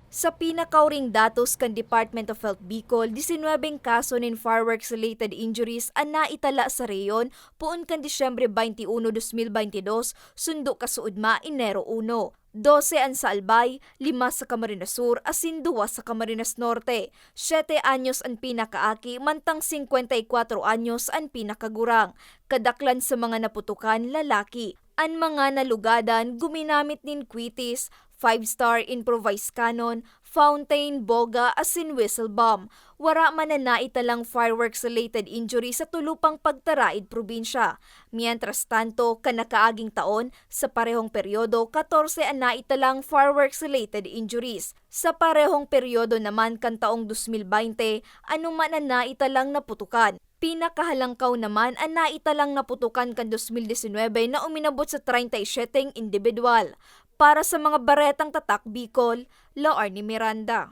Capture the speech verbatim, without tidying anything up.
Sa pinakauring datos kan Department of Health Bicol, disinwebeng kaso nin fireworks-related injuries an naitala sa rehiyon poon kan Disyembre twenty-one, dos mil twenty-dos, sundo kasuodma, Enero uno. Dose an sa Albay, lima sa Camarines Sur, asin duwa sa Camarines Norte. Siyete anyos an pinakaaki, mantang singkwenta y kwatro anyos an pinakagurang. Kadaklan sa mga naputukan, lalaki. An mga nalugadan guminamit nin kwitis, five-star improvised cannon, fountain, boga, asin whistle bomb. Wara man na naitalang fireworks-related injury sa tulo pang pagtaraid probinsya. Mientras tanto, kan nakaaging taon, sa parehong peryodo, katorse an naitalang fireworks-related injuries. Sa parehong peryodo naman kan taong dos mil baynte, ano man an naitalang naputukan. Pinakahalangkaw naman an naitalang naputukan kan dos mil disinwebe na uminabot sa treinta y siyete indibidwal. Para sa mga Baretang Tatak Bicol, Laarni Miranda.